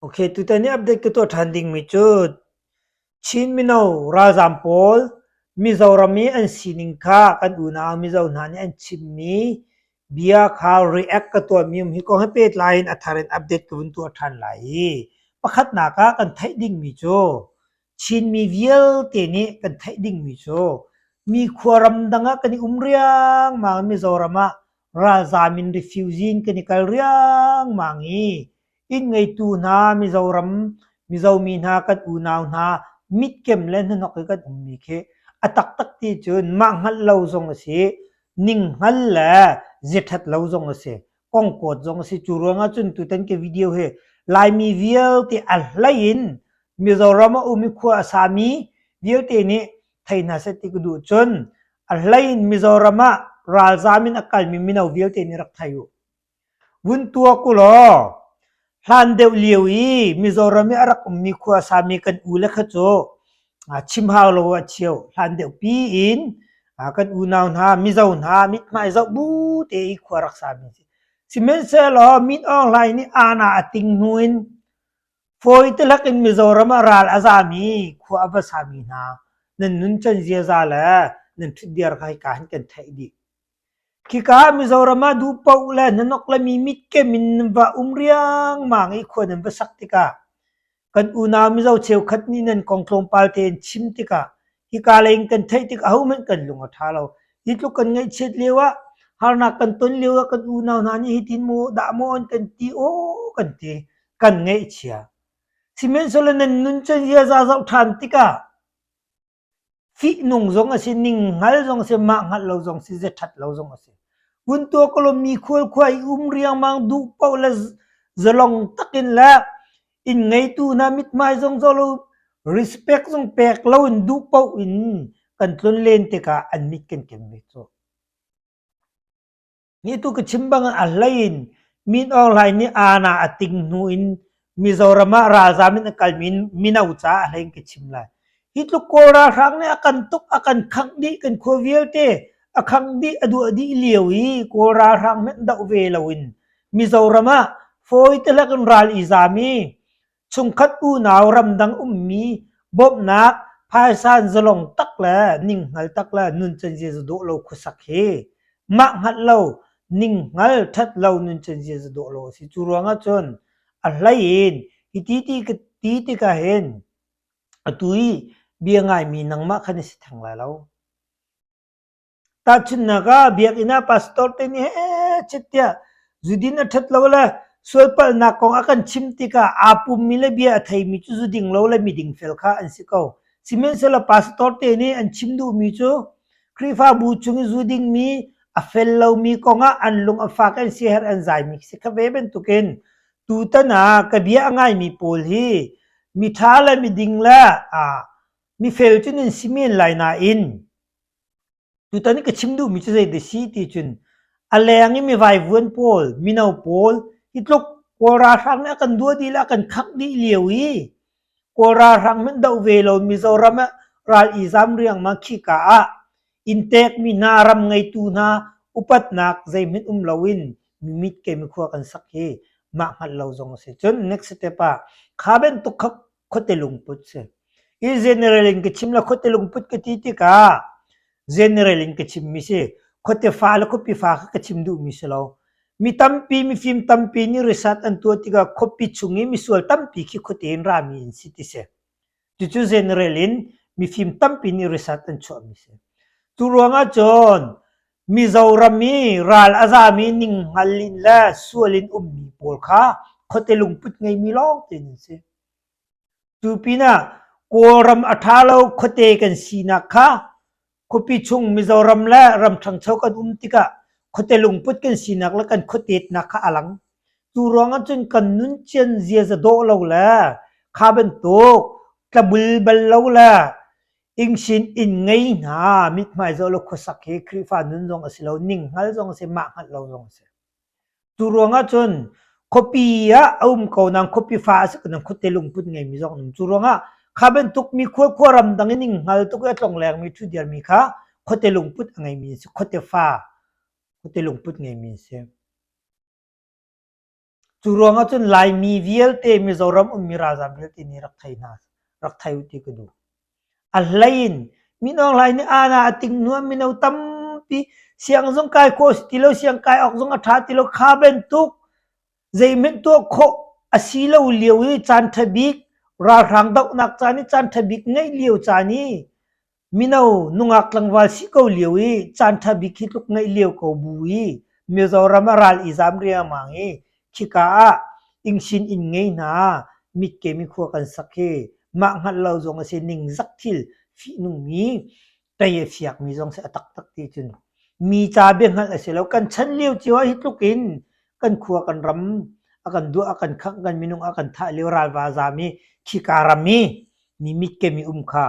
Okay, tutan i update ka tuah ṭhan dingmi cu Chin mino ralzaam pawl Mizoram i an sining kha kan unau Mizo hna nih an chimmi bia kha react ka tuahmi um hi kong he pehtlai in a thar in update ka vun tuah ṭhan lai i pakhatnak ah kan theih dingmi cu Chinmi vialte nih kan theih dingmi cu mi khua ramdang ah kan i um riangmang i Mizoram ah ralzaam in refugee in kan i kal riangmang i inn ngeitu hna Mizoram Mizomi hna kan unau hna mitkem le hnahnok i kan ummi khi a taktak ti cun mah hngalh lo zong a si, ninghngal le ziaṭhat lo zong a si, kongkawt zong a si. Cu ruangah cun tutan ka video hi Laimi vialte a hlei in Mizoram a um i khua a sami vialte nih thei hna seh ti ka duh. Cun a hlei in Mizoram ah ralzaam in a kalmi mino vialte nih rak thei u. Vun tuak u law hlan deuh lio i Mizoram i a rak ummi khua a sami kan ule kha cu chim hau lo ah cheu hlan deuh pi in kan unau hna Mizo hna mithmai zoh bu te i khua rak sami si. Sihmanhsehlaw Min Aung Hlaing nih aana a ting hnu in fawi telak in Mizoram ah ral a zami khua a va sami hna nan nuncan ziaza le nan ṭhutdir kha hika hin kan theih dih. Khika ah Mizoram ah duh paoh le hnanok le mi mitkem in nan va um riangmang i khua nan va sak tikah kan unau Mizo cheukhat nih nan kong tlawmpal tein chim tikah hika lei in kan theih tik ahohmanh kan lung a ṭha lo. Hi tluk kan ngaihchiat lio ah harnak kan ton lio ah kan unau hna nih hitin maw dah maw an kan ti aw kan ti kan ngaihchia. Sihmanhsehlaw nan nuncan ziaza zoh ṭhan tikah Fihnung zong a si, ninghngal zong a si, mah hngalh lo zong a si, zeṭhat lo zong a si. Vun tuah ko law mi khualkhua i um riangmang duh paoh le zalong takin le inn ngeitu hna mithmai zong zoh lo, respect zong pek loin duh paoh in kan tlun len tikah an mit kan kem ve cu. Ni tu ka chim bang a hlei in Min Aung Hlaing nih aana a ting hnu in Mizoram ah ralzaam in a kalmi mino caah a hlei in ka chim lai. Hi tluk Kawl ralhrang nih a kan tuk, a kan khangh dih, kan khua vialte a khangh dih, a duah dih lio i Kawl ralhrang hmanh doh ve loin Mizoram ah fawi telak in ral i zaam i Chungkhat unau ramdang ummi bawmhnak phaisa in zalong tak le ninghngal tak le nuncan ziaza dawh lo khuasak hi mah hngalh lo ninghngal ṭhat lo nuncan ziaza dawh lo a si. Cu ruangah cun a hlei in hiti ti ka ti tikah hin atu i bia ngaimi nangmah kha na si theng lai lo. Tahchunhnak ah biakinn ah pastor te nih heh tiah zudin a ṭhat lo le sualpalhnak kong a kan chim tikah aa pummi le bia a theimi cu zuding lo le miding fel kha an si ko. Sihmanhsehlaw pastor te nih an chim duhmi cu Khrihfabu chung i zu dingmi a fel lomi kong ah an lung a fak an siaherh an zaimi si kha ve bantukin tutan ah ka bia a ngaimi pawl hi miṭha le miding le mifel cu nan si men lai nain Tutan i ka chim duhmi cu zei dah si ti cun a leng i mi vaivuan pawl, mino pawl hi tluk Kawl ralhrang nih a kan duah dih le a kan khangh dih lio i Kawl ralhrang hmanh doh ve lo Mizoram ah ral i zam riangmang khika ah inntekmi hna ram ngeitu hna upatnak zeihmanh um loin mi mit ke mikhua kan sak hi mah hngalh lo zong a si. Cun next step ah kha bantuk kha khuate lungput si. I general in ka chim la khuate lungput ka ti tikah general in ka chimmi si. Khuate fa le khuapi fa kha ka chim duhmi si lo. Mi tampi mifim tampi nih research an tuah tikah khuapi chung i misual tampi khi khuate in rami an si ti si. Cucu general in mifim tampi nih research an chuahmi si. Cu ruangah cun Mizoram i ral a zami ninghngal in le sual in ummi pawl kha khuate lungput ngeimi lawng tein an si. Cu pinah Kawlram a ṭha lo khuate kan sinak kha khuapi chung Mizoram le ram ṭhangcho kan um tikah khuate lungput kan sinak le kan khuatetnak kha a lang. Cu ruangah cun kan nuncian ziaza dawh lo le kha bantuk tlabul bal lo le Ingsin inn ngei hna mithmai zoh le khuasak hi Khrihfa nun zong a si lo, ninghngal zong a si, mah hngalh lo zong a si. Cu ruangah cun khuapi ah a um ko nain khuapi fa a si ko nain khuate lungput ngeimi zong an um. Cu ruangah kha bantuk mi khua khua ramdang in ninghngal tuk i a tlonglengmi ṭhudirmi kha khuate lungput a ngeimi an si, khuate fa, khuate lungput ngeimi an si. Cu ruangah cun Laimi vialte Mizoram ummi ralzaam vialte nih rak thei hna, rak thei u ti ka duh. A hlei in Min Aung Hlaing nih aana a ting hnu ah mino tampi siang zong kai khawh a si ti lo, siang kai awk zong a ṭha ti lo, kha bantuk zeihmanh tuah khawh a si lo lio i caan ṭha bik ralhrang dohnak caan i caan ṭha bik ngeih lio caan i mino nungak tlangval si ko lio i caan ṭha bik hi tluk ngeih lio ko bu i Mizoram ah ral i zam riangmang i khika ah ingsin inn ngei hna mitkem i khua kan sak hi mah hngalh lo zong a si ningzak thil fihnungmi tei a fiakmi zong si a taktak ti cun mi ca biahngalh a si lo kan chan lio cio ah hi tluk in kan khua kan ram a kan duah a kan khangh kan minung a kan thah lio ralva zam i khika ram i mi mitkem i um kha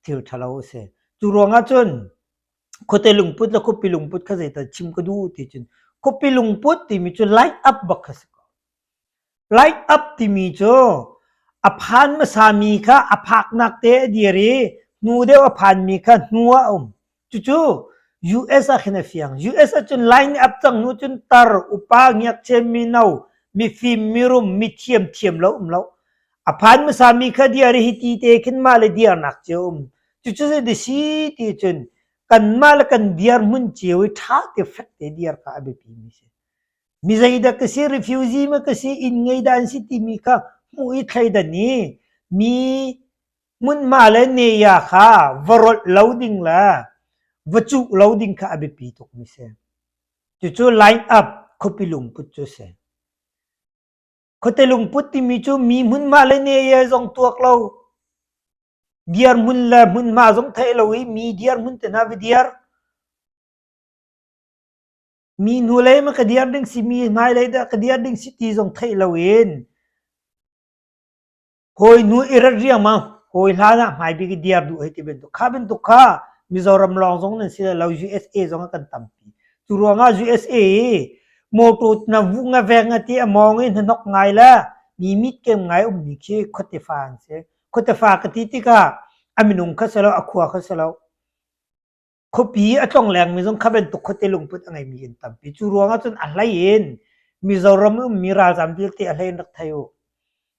thil ṭhalo a si. Cu ruangah cun khuate lungput le khuapi lungput kha zeital chim ka duh ti cun khuapi lungput timi cu light up bak kha si ko. Light up timi cu a phan hmasami kha a phaknak te a dir i hnu deuh a phanmi kha hnu ah a um. Cucu US ah khin a fiang. US ahcun line up cang hnu cun tar, upa, ngiakchia, mino, mifim, mirum, mithiam, thiam lo um lo. A phan hmasami kha diar i hiti te khin mah le diarnak cio um. Cucu zei si ti cun kanmah le kan diarhmun cio i ṭha te fek te diar kha a biapi mi si. Mi zeidah ka si, refugee ma ka si, inn ngei dah an si timi kha hmuh i thleidan i mi hmunhma le neya kha va rolh lo ding le va cuh lo ding kha a biapi tuk mi si. Cucu line up khuapi lungput cu si. Khuate lungput timi cu mi hmunhma le neya zong tuak lo, diarhmun le hmunhma zong theih lo i mi diarhmun te hna va diar. Mi hnulei ma ka diar ding si, mi hmailei dah ka diar ding si ti zong theih loin hawi hnu i rat riangmang, hawi hlan ah hmaibik i diar duh hei ti bantuk. Kha bantuk kha Mizoram lawng zong nan si lo, USA zong ah kan tampi. Cu ruangah USA i motor na vu nga veng nga ti a mawng i hnahnok ngai le mi mit kem ngai ummi khi khuate fa an si. Khuate fa ka ti tikah a minung kha si lo, a khua kha si lo. Khuapi a tlonglengmi zong kha bantuk khuate lungput a ngeimi an tampi. Cu ruangah cun a hlei in Mizoram i ummi ralzaam vialte a hlei in rak thei u.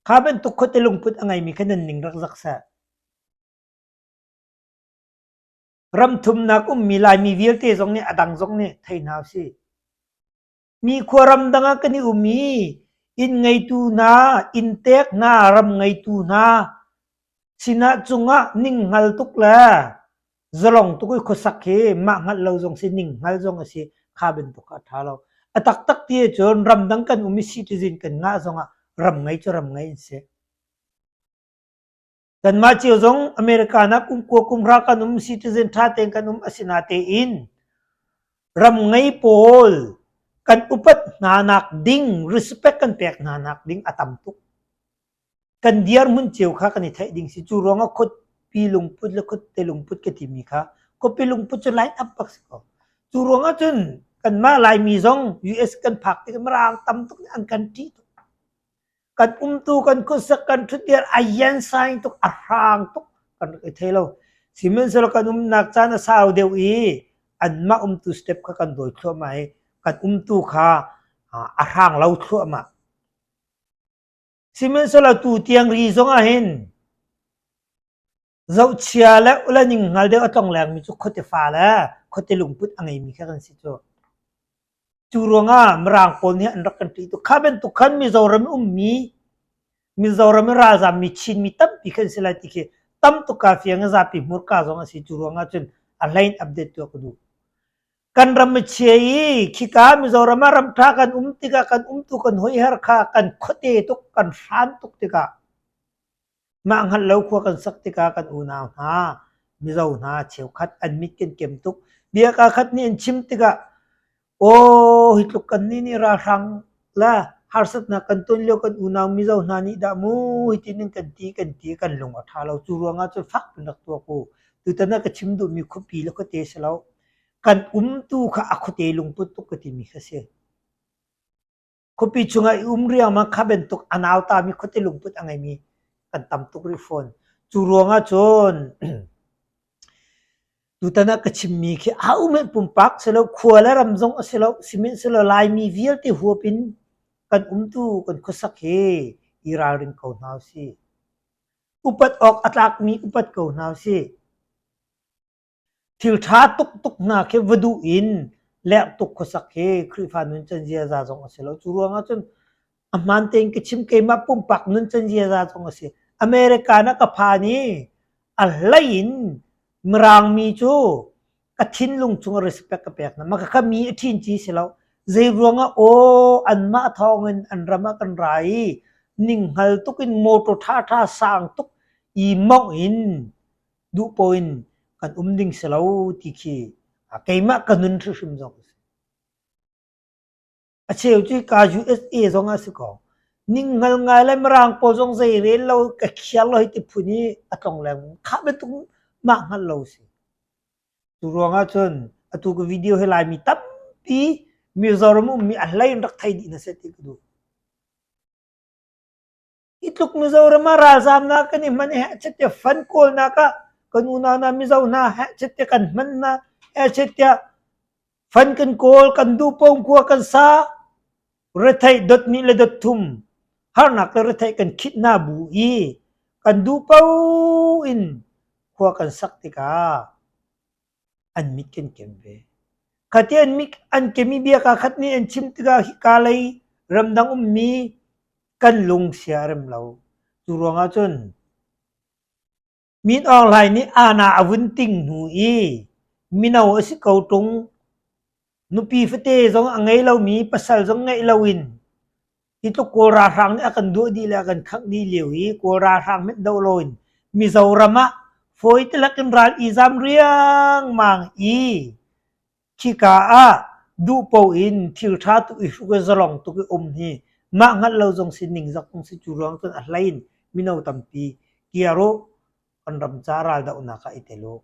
Kha bantuk khuate lungput a ngeimi kha nan ning rak zak seh. Ram thumnak ummi Laimi vialte zong nih a dang zong nih thei hna usih. Mi khua ramdang ah kan i um i inn ngeitu hna, inntek hna, ram ngeitu hna sinah cungah ninghngal tuk le zalong tuk i khuasak hi mah hngalh lo zong si ninghngal zong a si kha bantuk kha a ṭha lo. A taktak ti ahcun ramdang kan um i citizen kan ngah zongah ram ngei cu ram ngei an si. Kanmah cio zong America nak kum kua kum hra kan um citizen ṭha tein kan um asinatein ram ngei pawl kan upat hna nak ding respect kan pek hna nak ding a tam tuk. Kan dirhmun cio kha kan i theih ding si. Cu ruangah khuapi lungput le khuate lungput ka timi kha khuapi lungput cu line up bak si ko. Cu ruangah cun kanmah Laimi zong US kan phak tikah Mirang tam tuk nih an kan ṭih tuk. Kan umtu, kan khuasak, kan ṭhutdir a yansaing tuk, a hrang tuk kan rak i thei lo. Sihmanhsehlaw kan umnak caan a sau deuh i anmah umtu step kha kan dawi thluahmah i kan umtu kha a hrang lo thluahmah. Sihmanhsehlaw tu tiang ri zong ah hin Zohchia le ulaning hngal deuh a tlonglengmi cu khuate fa le khuate lungput a ngeimi kha kan si cu. Cu ruangah Mirang pawl nih an rak kan ṭih tuk. Kha bantuk khan Mizoram i ummi, Mizoram i ralzammi Chinmi tampi khan si lai ti khi tam tuk kaa fiang i zapi hmurka zong a si. Cu ruangah cun a hlei in update tuah ka duh. Kan ram a chia i khika Mizoram ah ram ṭha kan um tikah kan umtu kan hoiher kha kan khuate tuk, kan hran tuk tikah Mah hngalh lo khua kan sak tikah kan unau hna, Mizo hna cheukhat an mit kan kem tuk. Bia kakhat nih an chim tikah aw hi tluk kannih nih ralhrang le harsatnak kan ton lio kan unau Mizo hna nih dah mu hitin in kan ti kan ti kan lung a ṭha lo. Cu ruangah cun fak in rak tuak u. Tutan ah ka chim duhmi khuapi le khuate si lo. Kan umtu kha a khuate lungput tuk ka timi kha si. Khuapi chungah i um riangmang kha bantuk a nautami khuate lungput a ngeimi kan tam tuk rih fawn. Cu ruangah cun tutan ah ka chimmi khi ahohmanh pumpak si lo, khua le ram zong a si lo, sihmanhsehlaw Laimi vialte huap in Kan umtu kan khuasak hi i ralring ko hna usih. Upat awk a tlakmi upat ko hna usih. Thil ṭha tuktuk hna khi va duh in lerh tuk khuasak hi Khrihfa nuncan ziaza zong a si lo. Cu ruangah cun a hmaan tein ka chim keimah pumpak nuncan ziaza zong a si. America na ka phan i a hlei in Mirang mi cu ka thinlung chung ah respect ka pek hna. Mah khakha mi a ṭhin ci si lo. Zei ruangah aw anmah thawngin an ram ah kan ra i ninghngal tuk in motor ṭhaṭha sang tuk i mawngh in duh paoh in kan um ding si lo ti khi keimah ka nun hrimhrim zong a si. A cheu cu ka USA zong ah si ko. Ninghngal ngai le Mirang pawl zong zei rel lo ka khiar lo hi ti phun i a tlong leng khah bantuk mah hngalh lo si. Cu ruangah cun atu ka video hi Laimi tampi Mizoram ummi a hlei in rak thei dih hna seh ti ka duh. Hi tluk Mizoram ah ralzaamnak kan i hman i hehchet tiah fund kawlnak ah kan unau hna Mizo hna hehchet tiah kan hman hna hehchet tiah fund kan kawl kan duh paoh khua kan sa retheih dot hnih le dot thum harnak le retheih kan khit hna bu i kan duh paoh in khua kan sak tikah an mit kan kem ve. Khati an mit an kem i bia kaa khat nih an chim tikah hika lei ramdang ummi kan lung sia a rem lo. Cu ruangah cun Min Aung Hlaing nih aana a vun ting hnu i mino a si ko ṭung nupi fate zong a ngei lomi pasal zong ngeih loin hi tluk Kawl ralhrang nih a kan duah dih le a kan khangh dih lio i Kawl ralhrang hmanh doh loin Mizoram ah fawi telak in ral i zam riangmang i Khika ah duh paoh in thil ṭha tuk i hruk i zalong tuk i um hi mah hngalh lo zong si ningzak zong si cu ruang cun a hlei in mino tampi kiar u kan ram ca raldohnak ah i tel u.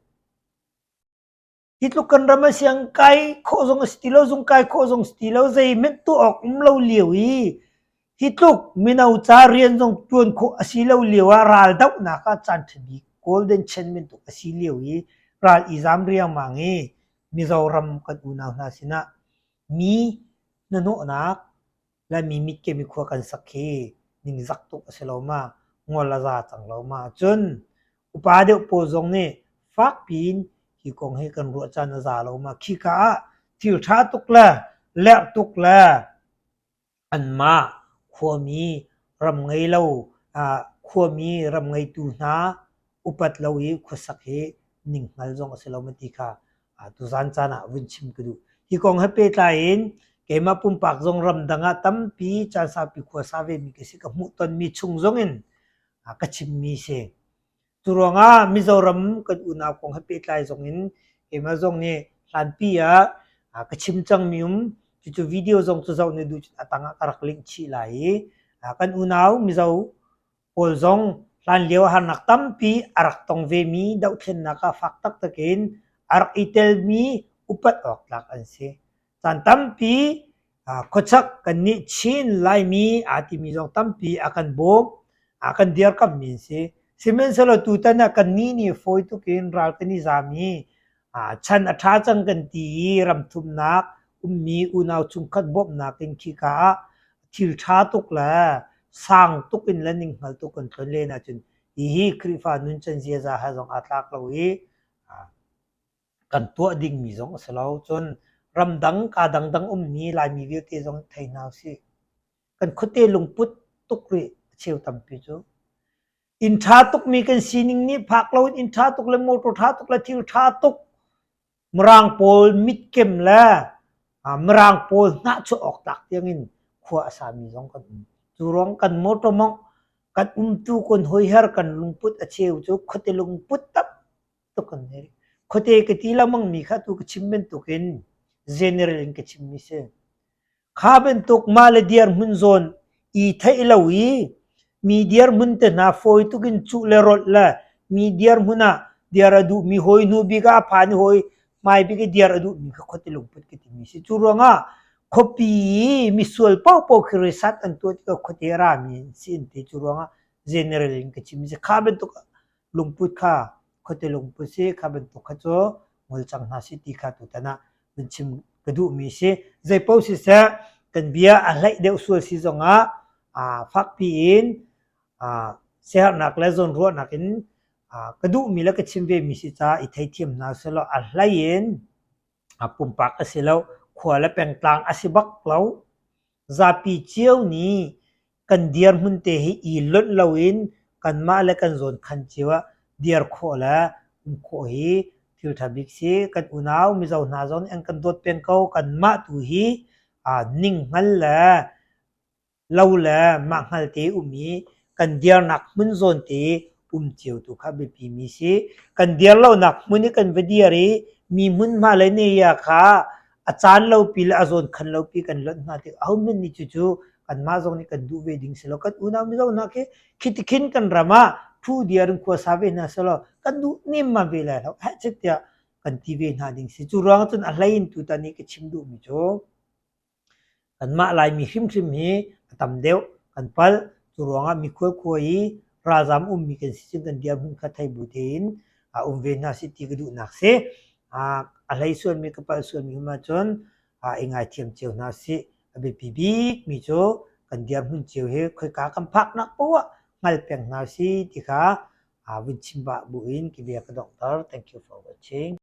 Hi tluk kan ram a siang kai khawh zong a si ti lo, zung kai khawh zong si ti lo, zeihmanh tuah awk um lo lio i hi tluk mino ca rian zong ṭuan khawh a si lo lio ah raldohnak ah caan ṭha bik golden chan bantuk a si lio i ral i zam riangmang i Mizoram kan unau hna sinah mi hnahnawhnak le mi mitkem i khua kan sak hi ningzak tuk a si lo ma, ngol a za cang lo ma. Cun upa deuh pawl zong nih fakpi in hi kong hi kan ruah caan a za lo ma. Khika ah thil ṭha tuk le lerh tuk le Anmah khuami ram ngei lo khuami ram ngeitu hna upat lo i khuasak hi ninghngal zong a si lo ma ti kha tuzaan caan ah vun chim ka duh. Hi kong he pehtlai in keimah pumpak zong ramdang ah tampi caan saupi khua sa vemi ka si. Ka hmuhtonmi chung zong in ka chimmi si. Cu ruangah Mizoram kan unau kong he pehtlai zong in keimah zong nih hlanpi ah ka chim cangmi um cucu video zong cu zoh na duh cun a tangah ka rak link chih lai i kan unau Mizo pawl zong hlanlio harnak tampi a rak tong vemi dohthlennak ah fak taktak in a rak i telmi upat awk tlak an si. Caan tampi khuachak kannih Chin Laimi aa timi zong tampi a kan bawm, a kan dirkamhmi an si. Sihmanhsehlaw tutan ah kannih nih fawi tuk in ral kan i zaam i chan a ṭha cang kan ti i ramthumnak ummi unau chungkhat bawmhnak in khika ah thil ṭha tuk le sang tuk in le ninghngal tuk kan tlon len ahcun hihi Khrihfa nuncan ziaza he zong aa tlak lo i kan tuah dingmi zong a si lo. Cun ramdang kaa dangdang ummi Laimi vialte zong thei hna usih. Kan khuate lungput tuk rih a cheu tampi cu. Inn ṭha tukmi kan sining nih phak loin inn ṭha tuk le motor ṭha tuk le thil ṭha tuk Mirang pawl mitkem le Mirang pawl hnahchuah awk tlak tiangin khua a sami zong kan um. Cu ruang kan motor mawngh kan umtu kan hoiher kan lungput a cheu cu khuate lungput tam tuk kan ngei. Khuate ka ti lengmangmi kha tu ka chim bantukin general in ka chimmi si. Kha bantuk mah le dirhmun zawn i theih lo i mi dirhmun te hna fawi tuk in cuh le rolh le mi dirhmun ah diar a duhmi hawi hnu bik ah a phan i hawi hmai bik i diar a duhmi kha khuate lungput ka timi si. Cu ruangah khuapi i misual paohpaoh khi resat an tuah tikah khuate a rami an si an ti. Cu ruangah general in ka chimmi si. Kha bantuk lungput kha khuate lungput si kha bantuk kha cu ngol cang hna si ti kha tutan ah vun chim ka duhmi si. Zeipaoh siseh. Kan bia a hlaih deuh sual si zongah fakpi in siaherhnak le zawnruahnak in ka duhmi le ka chim vemi si caah i theithiam hna sehlaw a hlei in pumpak a si lo, khua le pengtlang a si bak lo. Zapi cio nih kan dirhmun te hi i lonh loin kanmah le kan zawn khan cio ah dir khawh le um khawh hi thil ṭha bik si. Kan unau Mizo hna zong nih an kan dawt peng ko. Kanmah tu hi ninghngal le lo le mah hngal te um i kan dirnak hmun zawn te um cio tu kha biapi mi si. Kan dir lonak hmun i kan va dir i mi hmunhma le ne-ya kha a caan lopi le a zawn khan lopi kan lonh hna tik ahohmanh nih cucu kanmah zong nih kan duh ve ding si lo. Kan unau Mizo hna khi khiti khin kan ram ah phu diar in khua sa ve hna selaw kan duh nemmam ve lai lo. Heh chet tiah kan ti ve hna ding si. Cu ruang cun a hlei in tutan i ka chim duhmi cu Kanmah Laimi hrimhrim hi a tam deuh kan palh. Cu ruangah mikhual khua i ralzaam ummi kan si cun kan dirhmun kha thei bu tein um ve hna sih ti ka duhnak si. A hlei sualmi ka palh sualmi um ahcun i ngaithiam cio hna sih. A biapi bikmi cu kan dirhmun cio hi khoika kan phaknak paoh ah hngal peng hna sih ti kha vun chim pah buin ka bia ka donghter. Thank you for watching.